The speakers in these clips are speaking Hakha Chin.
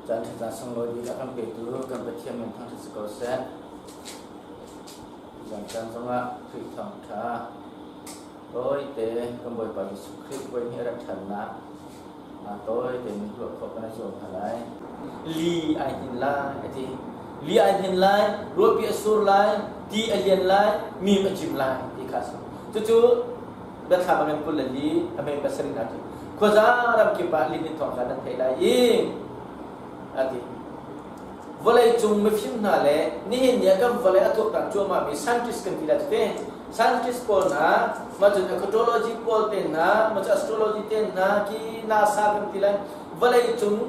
Caan ṭha caan sunglawi bik a kan petu kan Pathian min thangṭhat si ko seh. Zan caan zongah Khrih thawngṭha tawite kan Bawipa Jesuh Khrih voi hnih a rat ṭhannak tawi tein ruah khawh kan i zuam hna lai. Li ai hnin lai a ti. Li ai hnin lai, ruahpi a sur lai, ti a lian lai, mim a cim lai ti kha a si. Cucu biathlam a ngan 24 a mei pasarih hna cu khuaza ramkip ah lihnin thawng kha nan theih lai i a ti. Vawlei cung mifim hna le nihin ni ah kan vawlei a tuaktan cuahmah mi scientist kan ti lai cu te. Scientist pawl hna, mah cun ecology pawl te hna, mah cun astrology te hna ki NASA kan ti lai. Vawlei cung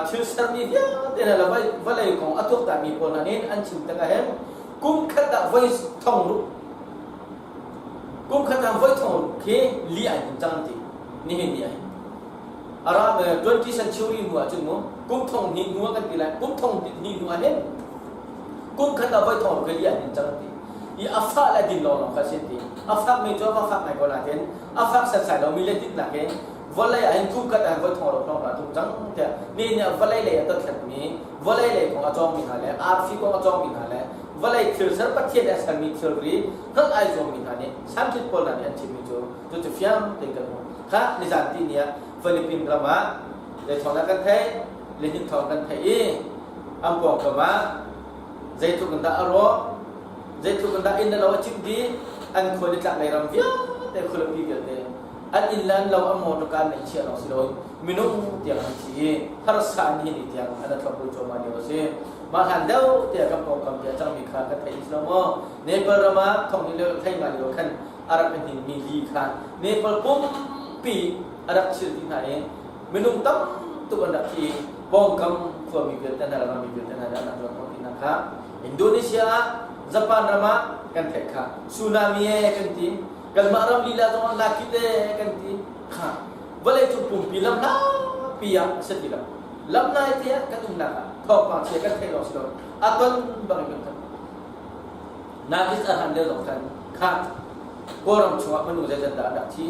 thil sermi vialte hna le vawlei kong a tuaktan mi pawl hna nih an chim tik ahhin kum khat ah voi thong ruk Kum khat ah voi thong khi li ai hmun cang ti nihin ni ai. Ara 20 century hnu ah cun mu kum thong hnih hnu ah kan ti lai kum thong hnih hnu ah hin kum khat ah voi thong khi li ai hmun cang ti. I a fah le din lawng lawng kha si ti. A fak mi cu a va fak ngai ko nain a fak setsai lo mi le dit nakin vawlei ah hin kum khat ah voi thong ruk lawng ra tum cang tiah ni nih vawlei lei a dothlat mi vawlei lei kong a cawng mi hna le arfi kong a cawng mi hna le vawlei thil ser Pathian nih a sermi thilri hngalh ai zuammi hna nih scientist pawl hna nih an chimmi cu cucu fiang tein kan hmuh. Kha nizan ti ni ah Philippine ram ah leithawng kan theih, lihninh thawng kan theih i an pawngkam ah zeitluk in dah a rawh, zeitluk in dah inn le lo a cimh dih, an khua nitlak lei ram vialte khualipi vialte an inn le an lo an motor an neih chiah lawng si loin minung tiang an thi i harsa an hi ni tiang an thlopbul cuahmah lio a si. Mah hlan deuh tiah kan pawngkam ti a cangmi kha kan theih lo maw? Nepal ram ah thong ni le thei nga lio khan a rak i hninmi li kha Nepal pumpi a rak chil dih hna i minung tam tuk an rak thi i pawngkam khuami vialte hna rammi vialte hna nih an rak zuan khawh ti hna kha Indonesia ah Japan ram ah kan theih kha tsunami e kan ti kanmah ram lila zong ah nakit e kan ti kha vawlei cung pumpi lam pi ah a si ti lo lam nai te ah kan umnak ah thawngpang chia kan theih lawng si lo a ton bang in kan ton Nakis a han lio zong khan kha Kawlram chungah minung zeizat dah an rak thi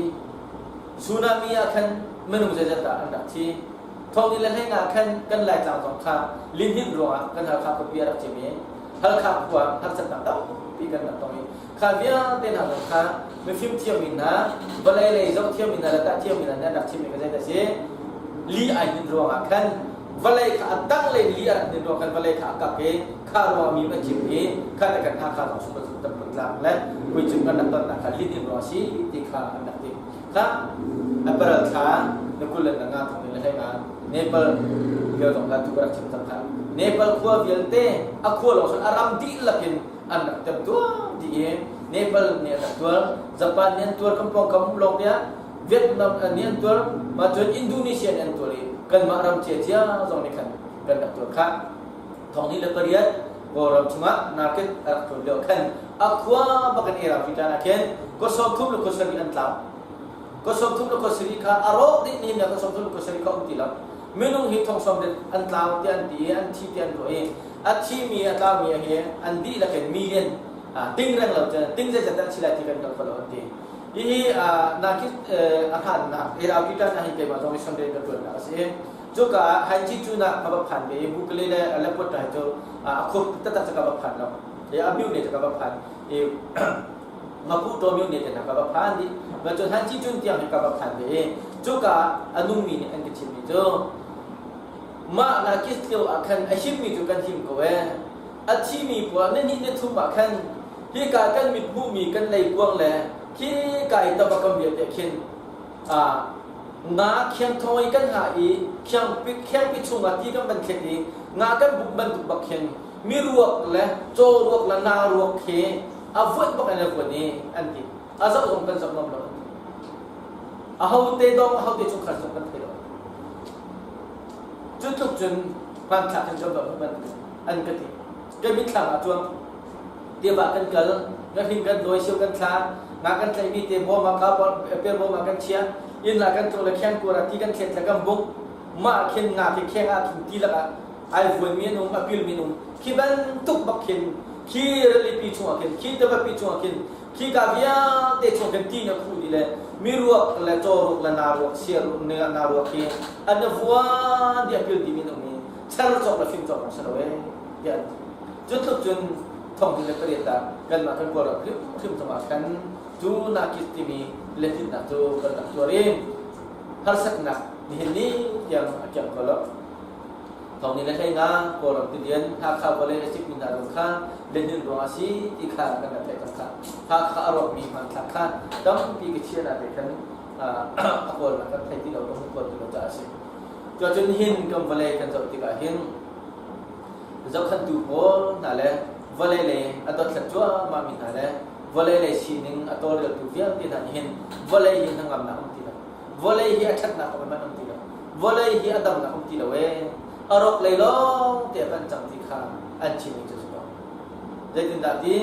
tsunami ah khan minung zeizat dah an rak thi thawngin le hleng ah khan kan Laitlang zong kha lihninh ruangah kan Halkha khuapi a rak cim i Halkha khua harsatnak tampi kan rak tong i kha vialte hna zong kha mifim thiammi hna vawlei lei zoh thiammi hna le tah thiammi hna nih an rak chimmi kha zeidah a si li ai hnin ruangah khan vawlei kha a dang lei li a rak hnin ruang khan vawlei kha a kak i kha ruang mi an chim i kha te kan Hakha zong sum tam tlak le puicung kan rak tonnak kha lihnin ruang a si ti kha an rak ti kha April thla na kul le na nga thong in le hlei nga Nepal vial zong kha tu ka rak chim cang kha Nepal khua vialte a khua lawng sun a ram dihlak in an rak tem tuar dih i Nepal nih an rak tuar Japan nih an tuar kan pawngkam um lawng tiah Vietnam nih an tuar mah cun Indonesia nih an tuar i kanmah ram ciacia zong nih khan kan rak tuar khah 2008 Kawlram chungah market a rak tlun lio khan a khua bak in Iraq ah khin kua 30 le kua sarih an tlau kua 30 le kua sarih kha a rawk dih ni kua 30 le kua sarih kha um ti lo minung hi thong sawm an tlau tiah an ti i an thi tiah an ruah i a thimi a tlaumi hi an dihlak in million ting reng lo cun ting zeizat dah si lai ti kan hngal kho lo an ti. Hihi nakit a hlannak Iraq tan ah hin keimah zong missionary ka ṭuannak a si. Cuka ah Haiti cu na ka va phan ve i Bukele le Aleppo ta cu a khup taktak cu ka va phan lo. I a myu ne cu ka va phan i Maputo myu ne te hna ka va phan dih. Ma cun Haiti cun tiang hi ka va phan ve i cuka a nungmi nih an ka chimmi cu Mah Lakis lio ah khan a himmi cu kan him ko ee. A thimi pawl ni hnih ni thum ah khan hika kan mit hmuhmi kan leikuang le khika i tabakam vialte khin nga khiangthong i kan hngah i khiangpi chungah ti kan van thlet i nga kan buk bantuk bak khin mi ruak le caw ruak le naa ruak khi a vuat bak in a vuan i an ti. A zoh zong kan zoh ngam lo. Ahote dong ahote chungkhar zong kan thei lo. Cu tluk cun hmanthlak in kan va hmuh an ka ti. Kan mitthlam ah cuang tiva kan kal, ngahring kan dawi, sio kan thla, nga kan tlaihmi te bawm ah ka per bawm ah kan chia, inn ah kan tlung le kheng kuar ah ti kan thlet le kan buk. Mah khin nga khi kheng ah khin ti lakah ai vuanmi an um, a pilmi an um. Khi bantuk bak khin khi rilipi chungah khin, khi tivapi chungah khin Khika vialte chung kan ti na khuh dih le mi ruak le caw ruak le naa ruak sia na ruak hi an vuan dih a pil dih min um i Char cawk le fim cawk zong si lo ee tiah an ti. Cu tluk cun 2008 ah kanmah kan Kawlram hrimhrim zongah khan cu nakit timi lehlinnak cu kan rak tuar i harsatnak nihin ni tiang a kiang ko lo. 2015 Kawlram tilian Hakha vawlei a cikmi hna zong kha lehnin ruang a si ti kha kan rak theih cang kha. Hakha a rawkmi hmanthlak kha tampi ka chia na te khan a kawlnak kan thei ti lo, kan kawl ti lo caah a si. Cuacun hin kan vawlei kan zoh tikah hin zohkhantu pawl hna le vawlei lei a dothlat cuahmah mi hna le vawlei lei sining a tawlreltu vialte hna nih hin vawlei hi hnangamnak um ti lo. Vawlei hi a ṭhatnak um hmanh um ti lo. Vawlei hi a damnak um ti lo ee. A rawk lei lawng te kan cang ti kha an chimmi cu si ko. Zeitindah ti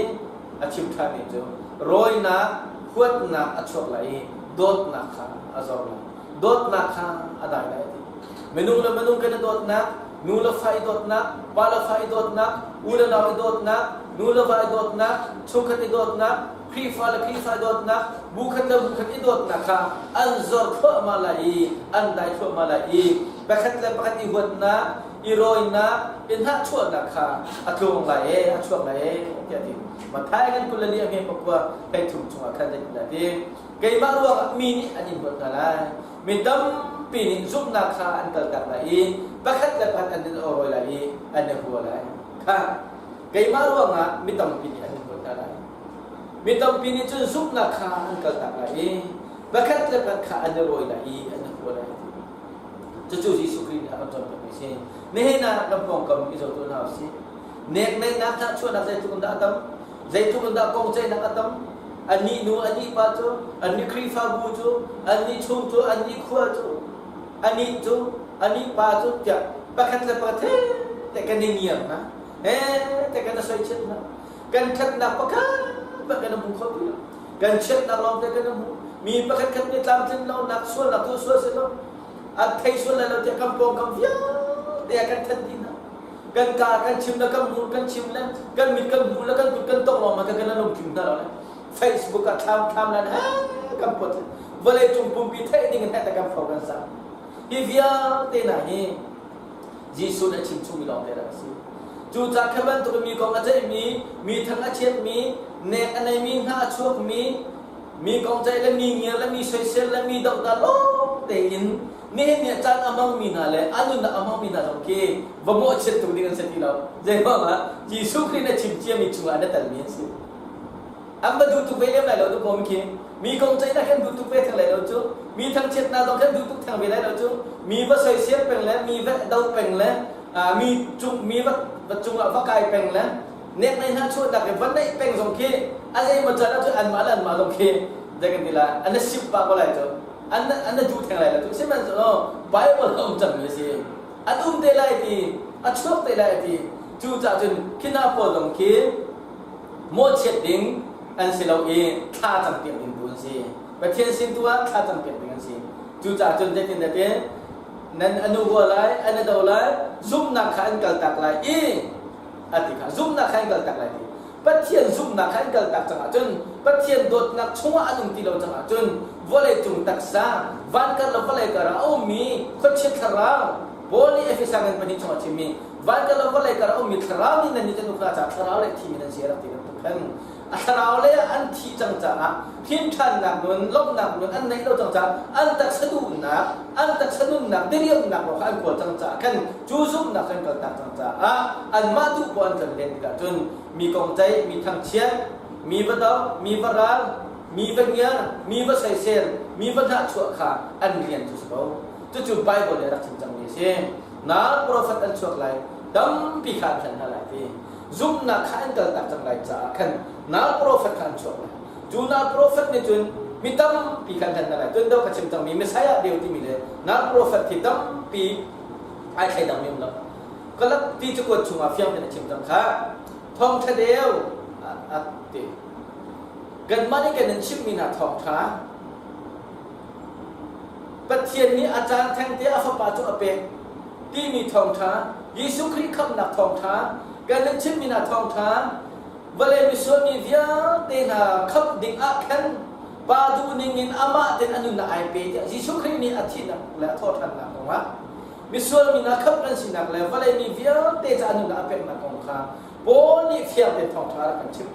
a chim ṭhanmi cu rawinak, huatnak a chuak lai i dawtnak kha a zor lai. Dawtnak kha a dai lai ti. Minung le minung kan i dawtnak, nu le fa i dawtnak, pa le fa i dawtnak, u le nau i dawtnak, nu le va i dawtnak, chungkhat i dawtnak, Khrihfa le Khrihfa i dawtnak, bu khat le bu khat i dawtnak kha an zor thluahmah lai i an dai thluahmah lai i pakhat le pakhat i huatnak, i rawinak, i hnahchuahnak kha a tlung lai e, a chuak lai e, tiah a ti. Matthai kan 24 a hme pakua 33 chungah khan zeitindah a ti? Keimah ruangah mi nih an in huat hna lai. Mi tampi nih zumhnak kha an kaltak lai i pakhat le pakhat an in awrawi lai i an i hua lai. Kha keimah ruangah mi tampi nih an in huat hna lai. Mi tampi nih cun zumhnak kha an kaltak lai i pakhat le pakhat kha an i rawi lai i an i hua lai. Cucu Jesuh Khrih nih a kan cawnpiakmi a si. Nihin ah kan pawngkam i zoh tuah hna usih. Nekneihnak hnahchuahnak zeitluk in dah a tam? Zeitluk in dah kongceihnak a tam? Annih nu, annih pa cu, annih Khrihfabu cu, annih chung cu, annih khua cu, anih cu, anih pa cu tiah pakhat le pakhat he te kan i ngiar hna. He te kan i soichiat hna. Kan ṭhatnak pakhat hmanh kan i hmu kho ti lo. Kan chiatnak lawng te kan i hmu. Mi pakhat khat nih tlamtlin lonak sualnak tu sual si lo. An thei sual lai lo tiah kan pawngkam vialte ah kan then dih hna. Kan ka kan chim le kan hmur kan chim le kan mit kan hmuh le kan kut kan tongh lawng ma kan kan lungtling hna lo le Facebook ah thlam thlam lan he kan pot vawlei cung pumpi theih ding in he kan pho kan sa. Hi vialte hna hi Jesuh nih a chim chungmi lawng te rak a si. Cucaah kha bantuk mi kong a ceihmi, mi thang a chiatmi, nek a neimi hna a chuakmi, mi kong ceih le mi ngiar le mi soisel le mi dohdal lawng tein nihin ni ah caan a hmangmi hna le a nunnak a hmangmi hna zong khi va mawhchiat tuk ding an si ti lo. Zeiruangah Jesuh Khrih nih a chim ciami chungah an i telmi an si. An va duh tuk ve lem lai lo tu ko khi. Mi kong ceihnak kan duh tuk ve theng lai lo cu. Mi thangchiatnak zong kan duh tuk theng ve lai lo cu. Mi va soisel peng le mi va do peng le mi cung mi va cungah va kai peng le nek nei hna chuahnak i va neih peng zong khi a zeimaw caan ah cun anmah le anmah zong khi zei kan ti lai an i sip pah ko lai cu an an duh theng lai lo cu sihmanhsehlaw Bible a um cangmi a si an um te lai ti a chuak te lai ti cu cah cun khi hna pawl zong khi mawhchiat ding an si lo i thla campiak ding tu an si. Pathian sin tu ah thla campiak ding an si. Cucaah cun zeitin dah ti nan anu hua lai, an do lai, zumhnak kha an kaltak lai i a ti kha zumhnak kha an kaltak lai ti. Pathian zumhnak kha an kaltak cang ahcun Pathian dawtnak chungah an um ti lo cang ahcun vawlei cung taksa van kar le vawlei kar ah a ummi khuachia thlarau Paul nih Efesa ngan pahnih chungah a chimmi van kar le vawlei kar a ummi thlarau nih nan nih kan uk hna caah thlarau le thimi nan si a rak ti bantuk khan a thlarau lei ah an thih cang caah hrinṭhannak nun lawmhnak nun an neih lo cang caah an taksa duhnak an taksa nunnak diriamnak lawng kha an kawl cang caah khan cu zumhnak kan kaltak cang caah anmah duh poah an kan len tikah cun mi kong ceih mi thangchiat mi va do mi va ral mi va ngiar mi va soisel mi va hnahchuah kha an rian cu si ko. Cucu Bible nih a rak chim cangmi a si. Nal profet an chuak lai, tampi kha an hlen hna lai ti. Zumhnak kha an kaltak cang lai caah khan nal profet kha an chuak lai. Cu nal profet nih cun mi tampi kha an hlen hna lai. Tun deuh ka chim cangmi Messiah deu timi le nal profet hi tampi ai thleidang mi um lo. Kalak ti cakuat chungah fiang tein a chim cang kha. Thawngṭha deu a ti. Kanmah nih kan in chimhmi hna thawngṭha Pathian nih a caan thengte a Fapa cu a pek timi thawngṭha, Jesuh Khrih khamhnak thawngṭha, kan in chimmi hna thawngṭha, vawlei misual mi vialte hna khamh ding ah khan Pa duhning in amah tein a nunnak ai pe tiah Jesuh Khrih nih a thihnak le a thawhṭhannak kongah. Misual mi hna khamh kan sinak le vawlei mi vialte ca nunnak a peknak kong kha Paul nih fiang tein thawngṭha a rak kan chimh.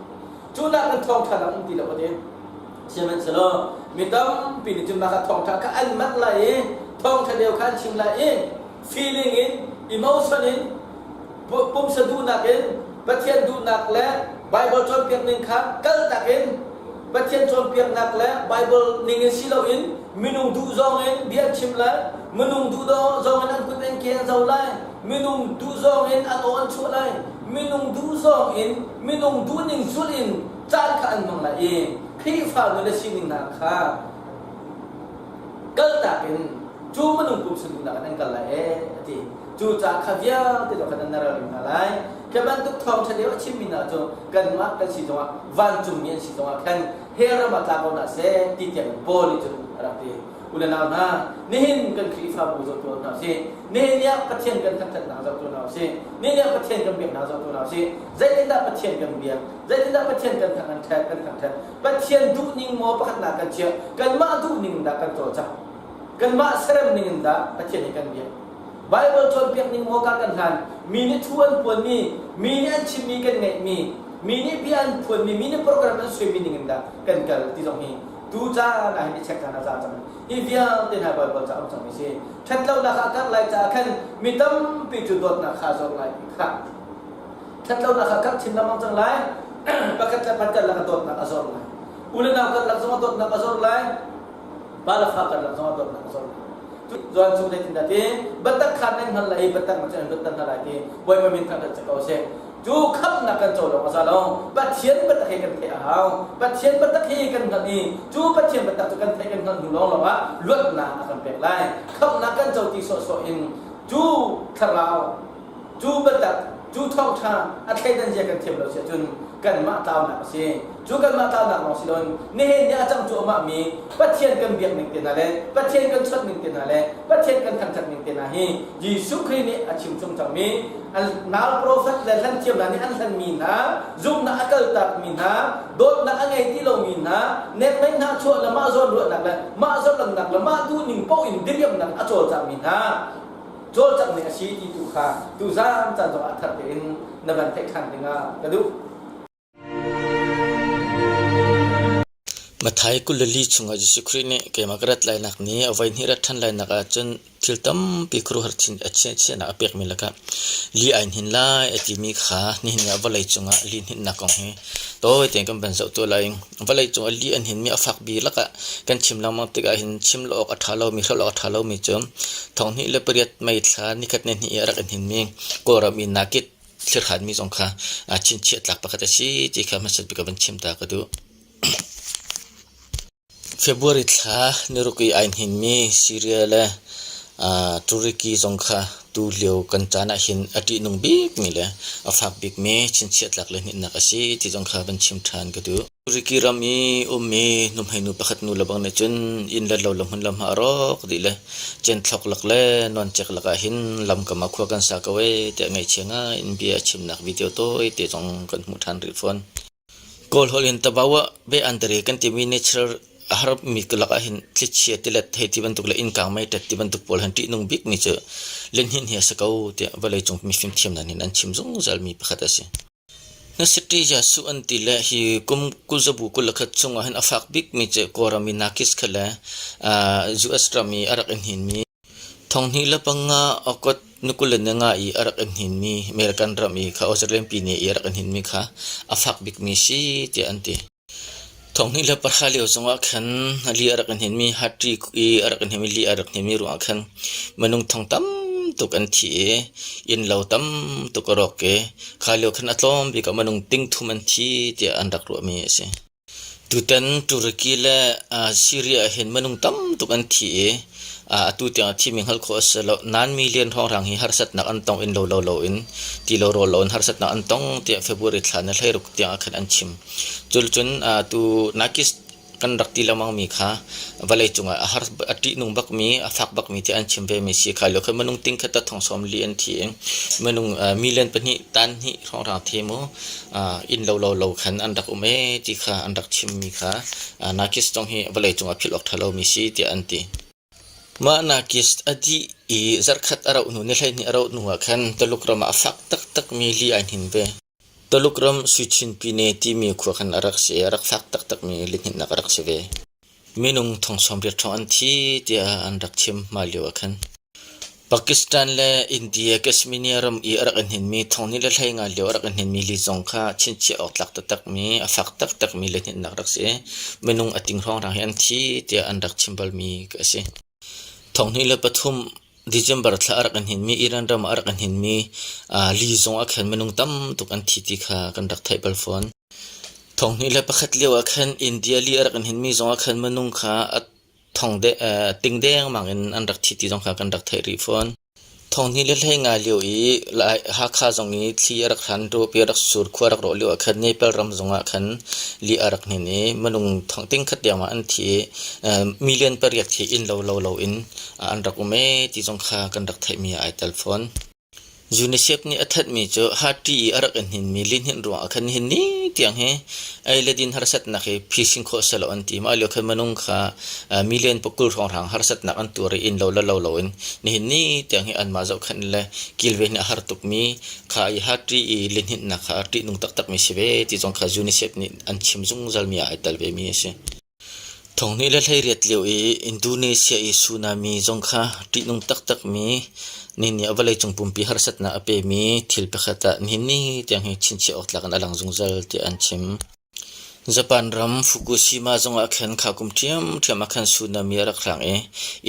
Cu nak in thawngṭha dang um ti lo a ti. Sihmanhsehlaw mi tampi nih cun mah kha thawngṭha kha an manh lai i thawngṭha deu kha an chim lai i feeling in emotion in pumsa duhnak in Pathian duhnak le Bible cawnpiak ning kha kaltak in Pathian cawnpiaknak le Bible ning in si loin minung duh zawng in bia an chim lai, minung duh zawng in an kut an ke an zo lai, minung duh zawng in an aw an chuah lai, minung duh zawng in minung duhning zulh in caan kha an hmang lai i Khrihfa nu le sining hna kha kaltak in cu minung pumsa duhnak in an kal lai ee a ti. Cucaah kha vialte zong kha nan ralring hna lai. Khi bantuk thawngṭha deuh a chimmi hna cu kanmah kan si zongah vancungmi an si zongah khan hell ram ah tla ko hna seh ti tiang Paul nih cun a rak ti. U le nau hna, nihin kan Khrihfabu zoh tuah hna usih. Nihin ni ah Pathian kan thangṭhatnak zoh tuah hna usih. Nihin ni ah Pathian kan biaknak zoh tuah hna usih. Zeitindah Pathian kan biak? Zeitindah Pathian kan thang kan ṭhat kan thangṭhat? Pathian duhning maw pakhatnak kan chiah? Kanmah duhning dah kan cawlcangh? Kanmah serem ning in dah Pathian hi kan biak? Bible cawnpiak ning maw ka kan hlan? Mi nih thu an puanmi, mi nih an chimmi kan ngaihmi, mi nih bia an phuanmi, mi nih program an suaimi ning in dah kan kal ti zong hi tu caan ah hin i check caan a za cang. Hi vialte hna Bible ca um cangmi si. Ṭhatlonak ah karh lai caah khan mi tampi cu dawtnak kha a zor lai ti kha. Ṭhatlonak kha karh chin lengmang cang lai. Pakhat le pakhat karlak ah dawtnak a zor lai. U le nau karlak zong ah dawtnak a zor lai. Pa le fa karlak zong ah dawtnak a zor lai. Zuan chung zeitindah ti biatak kha nan hngal lai i biatak na cu an lutter hna lai ti Bawipa min thangṭhat si ko seh. Cu khamhnak kan co lawng a za lo. Pathian biatak hi kan theih a hau. Pathian biatak hi kan hngalh i cu Pathian biatak cu kan theih kan hngalh hnu lawnglawng ah luatnak a kan pek lai. Khamhnak kan co ti sawhsawh in cu thlarau cu biatak cu thawngṭha a thleidan zia kan thiam lo si ahcun kanmah tlaunak a si. Cu kanmah tlaunak lawng si loin nihin ni a cang cuahmah mi Pathian kan biak ning te hna le Pathian kan chawnh ning te hna le Pathian kan thangṭhat ning te hna hi Jesuh Khrih nih a chim chung cangmi nau profet le hlanthiam hna nih an hlanmi hna zumhnak a kaltakmi hna dawtnak a ngei ti lomi hna nekmei hna chuah le mah zawn ruahnak le mah zawnnak le mah duhning paoh in diriamnak a cawlcangmi hna cawlcangh ning a si ti tu kha tuzaan caan zongah thar tein na van theih ṭhan dingah ka duh. Matthai 24 chungah Jesuh Khrih nih keimah ka rat lainak ni a voihnih rat ṭhan lainak ahcun thil tampi khuaruahhar chin a chiahnak a pekmi lakah li ai hnin lai a timi kha nihin ah vawlei cungah li hninhnak kong hi tawi tein kan van zoh tuah lai. Vawlei cung ah li an hninmi a fak bik lakah kan chim lengmang tikah hin chim lo awk a ṭha lomi, hrolh awk a ṭha lomi cu 2008 May thla nikhat ni hnih i a rak i hninmi Kawlram i Nakit thlirhratmi zong kha chinchiah tlak pakhat a si ti kha hmasat bik ah van chim ta ka duh. February thla niruk i ai hninmi Syria le Turkey zong kha tu lio kan caan ah hin a ṭihnung bikmi le a fak bikmi chinchiah tlak le hninhnak a si ti zong kha van chim ṭhan ka duh. Turkey ram i ummi nuhmeinu pakhat nu le bang nih cun inn le lo le hmun le hma a rawk dih le Cinthlok lak le nawncek lakah hin lamkam ah khua kan sa ko ee tiah ngaihchia ngai in bia a chimnak video tawite zong kan hmuh ṭhan rih fawn. Kawl holh in Tabawa be andare kan timi natural a harmi lakah hin thlichia tilet hei ti bantuk le innkang meiṭet ti bantuk pawl han ṭihnung bikmi cu lihnin hi a si ko tiah vawleicung mifimthiam hna nih an chim zungzalmi pakhat a si. Na city Jesuh an ti le hi kum kuzzabu 21 chungah hin a fak bikmi cu Kawlram i Nakis kha le US ram i a rak i hninmi 2005 August ni 25 i a rak i hninmi American ram i kha Australian pi nih i a rak i hninmi kha a fak bikmi si tiah an ti. 2010 lio zongah khan li a rak i hninmi Hatri i a rak i hninmi li a rak hninmi ruangah khan minung thong tam tuk an thi i innlo tam tuk a rawk i kha lio khan a tlawm bik ah minung ting thum an thi tiah an rak ruahmi a si. Tutan Turkey le Syria ah hin minung tam tuk an thi i atu tiang a thimi hngalh khawh a si lo. Nan million hrawnghrang hi harsatnak an tong in lo lo loin ti lo rawl loin harsatnak an tong tiah February thla ni 16 tiang ah khan an chim. Cucun tu Nakis kan rak ti lengmangmi kha vawlei cungah a har a ṭihnung bakmi a fak bakmi tiah an chim vemi si kha lio khan minung ting khat thong sawm li an thi i minung million pahnih tan hnih hrawnghrang the mu inn lo lo lo khan an rak um ee ti kha an rak chimmi kha Nakis zong hi vawlei cungah philh awk ṭha lomi si tiah an ti. Mah Nargis a dih i zarhkhat a rauh hnu ni 12 a rauh hnu ah khan Taluk ram ah a fak taktakmi li ai hnin ve. Taluk ram Suichin Pyine timi khua khan a rak si i a rak fak taktakmi lihninhnak a rak si ve. Minung thong 80 hrawng an thi tiah an rak chim mah lio ah khan. Pakistan le India Kashmir ram i a rak i hninmi thong ni le 15 lio a rak i hninmi li zong kha chinchiah awk tlak taktakmi a fak taktakmi lihninhnak rak si. Minung a ting hrawnghrang hi an thi tiah an rak chim balmi a si. 2003 December thla a rak i hninmi Iran ram ah a rak i hninmi li zong ah khan minung tam tuk an thi ti kha kan rak theih bal fawn. 2001 lio ah khan India li a rak i hninmi zong ah khan minung kha a thong de, ting dengmang in an rak thi ti zong kha kan rak theih rih fawn. 2015 lio i Hakha zong i thli a rak hran, ruahpi a rak sur, khua a rak rawh lio ah khan Nepal ram zong ah khan li a rak hnin i minung thong ting khat dengmang an thi i million pariat hi inn lo lo loin an rak um ee ti zong kha kan rak theihmi ah ai tel fawn. UNICEF nih a thanhmi cu Hati i a rak i hninmi lihninh ruangah khan nihin ni tiang hi ei le din harsatnak hi phisin khawh selaw an ti. Mah lio khan minung kha million pakul hrawnghrang harsatnak an tuar i inn lo le lo loin nihin ni tiang hi anmah zohkhenh le kilven hi a har tukmi kha i Hati i lihninhnak kha ṭihnung taktakmi si ve ti zong kha UNICEF nih an chim zungzalmi ah ai tel vemi a si. 2018 lio i Indonesia i tsunami zong kha ṭihnung taktakmi nih nih vawleicung pumpi harsatnak a pemi thil pakhat ah nihin ni tiang hi chinchiah awk tlak in a lang zungzal tiah an chim. Japan ram Fukushima zongah khan kha kum ṭhiamṭhiam ah khan tsunami a rak hrang i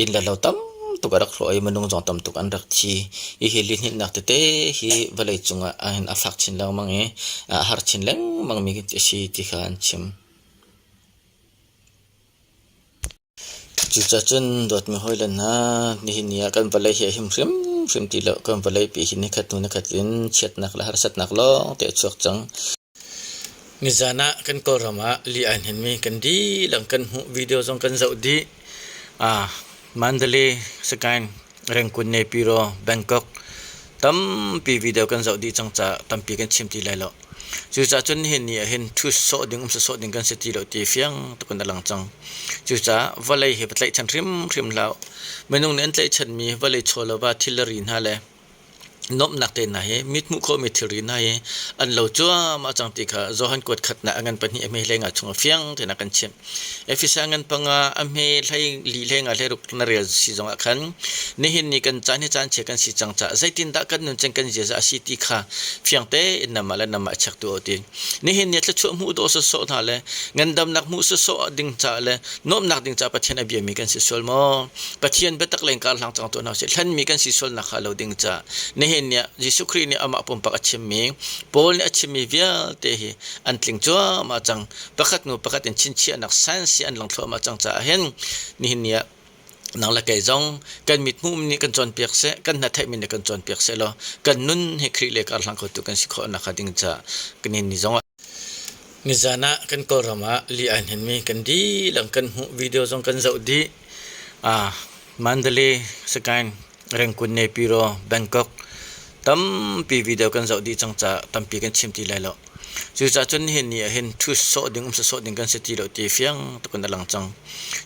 inn le lo tam tuk a rak hrawh i minung zong tam tuk an rak thi. Hihi lihninhnak tete hi vawleicung ah a fak chin lengmang i a har chin lengmangmi a si ti kha an chim. Cucacun dawtmi hawile hna, nihin ni ah kan vawlei hi a him hrimhrim ti lo. Kan vawleipi hi nikhat hnu nikhat in chiatnak le harsatnak lawngte a chuak cang. Nizan ah kan Kawlram ah li ai hninmi kan dihlak kan hmuh. Video zong kan zoh dih. Mandalay, Sagaing, Rangoon, Naypyidaw, Bangkok tampi video kan zoh dih cang caah tampi kan chim ti lai lo. Cucaah cun nihin ni ah hin thu sawh ding um sawsawh ding kan si ti lo ti fiang tuk in a lang cang. Cucaah vawlei hi va tlaihchan hrimhrim hlah u. Minung nih an tlaihchanmi vawlei chaw le va thil le ri hna le nuamhnak te hna hi mit hmuh khawhmi thilri hna hi an lo cuahmah cang ti kha Johan kuat khatnak a ngan pahnih a hme hlei nga chung a fiang tein a kan chimh. Efesa ngan panga a hme hlei li hlei nga hlei ruk na rel si zongah khan nihin ni kan caan hi caan chia kan si cang caah zeitindah kan nun cang kan ziaza a si ti kha fiang tein namah le namah check tu ti. Nihin ni thluachuah hmuh dawh sawsawh hna le ngandamnak hmuh sawsawh ding caah le nuamhnak ding caah Pathian a biami kan si sual maw? Pathian biatak leng kar hlang cang tuah hna usih. Hlanmi kan si sualnak kha lo ding caah nihin ni ah Jesuh Khrih nih amah pumpak a chimmi Paul nih a chimmi vialte hi an tling cuahmah cang. Pakhat hnu pakhat in chinchiahnak science hi an lang thluahmah cang caah hin nihin ni ah nang le kei zong kan mithmuh nih kan cawnpiak seh, kan hnatheihmi nih kan cawnpiak seh law kan nun hi Khrih le kar hlang khotu kan si khawh nakhnga ding caah nihin ni zong ah Nizan ah kan Kawlram ah li ai hninmi kan dihlak kan hmuh video zong kan zoh dih. Mandalay, Sagaing, Rangoon, Naypyidaw, Bangkok tampi video kan zoh dih cang caah tampi kan chim ti lai lo. Cucaah cun nihin ni ah hin thu sawh ding um sawsawh ding kan si ti lo ti fiang tuk in a lang cang.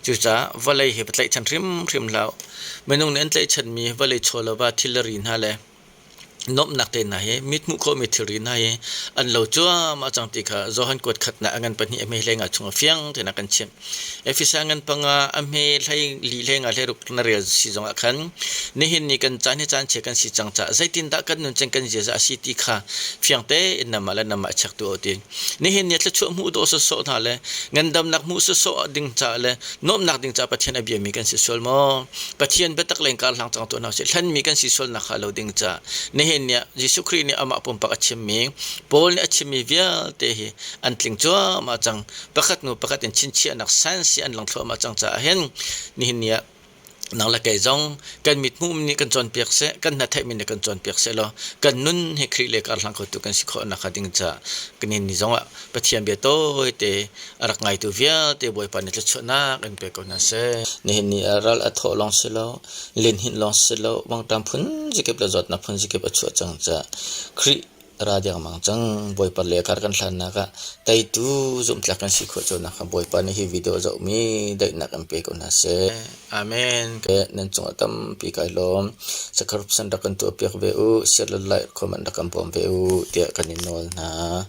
Cucaah vawlei hi va tlaihchan hrimhrim hlah u. Minung nih an tlaihchanmi vawlei chaw le va thil le ri hna le Nuamhnak te hna hi mithmuh khawhmi thilri hna hi an lo cuahmah cang ti kha Johan kuat khatnak a ngan pahnih a hme hlei nga chung a fiang tein a kan chimh. Efesa ngan panga a hme hlei li hlei nga hlei ruk na rel si zongah khan nihin ni kan caan hi caan chia kan si cang caah zeitindah kan nun cang kan ziaza a si ti kha fiang tein namah le namah check tu ti. Nihin ni thluachuah hmuh dawh sawsawh hna le ngandamnak hmuh sawsawh ding caah le nuamhnak ding caah Pathian a biami kan si sual maw? Pathian biatak leng kar hlang cang tuah hna usih. Hlanmi kan si sualnak kha lo ding caah nihin ni ah Jesuh Khrih nih amah pumpak a chimmi Paul nih a chimmi vialte hi an tling cuahmah cang. Pakhat hnu pakhat in chinchiahnak science hi an lang thluahmah cang caah hin nihin ni ah nang le kei zong kan mithmuh nih kan cawnpiak seh, kan hnatheihmi nih kan cawnpiak seh law kan nun hi Khrih le kar hlang khotu kan si khawh nakhnga ding caah nihin ni zong ah Pathian bia tawite a rak ngaitu vialte Bawipa nih thluachuahnak in pe ko hna seh. Nihin ni ah ral a thawh lawng si lo, linhinh lawng si lo, mangṭam phun zikip le zawtnak phun zikip a chuah cang caah Khrih. Ra dengmang cang. Bawipa le kar kan hlannak ah teitu zumhtlak kan si khawh cio nakhnga Bawipa nih hi video zohmi daihnak in pe ko hna seh. Amen. Nan cungah tampi kai lawm. Subscribe rak kan tuahpiak ve u. Share le like comment rak kan bawm ve u tiah kan in nawl hna.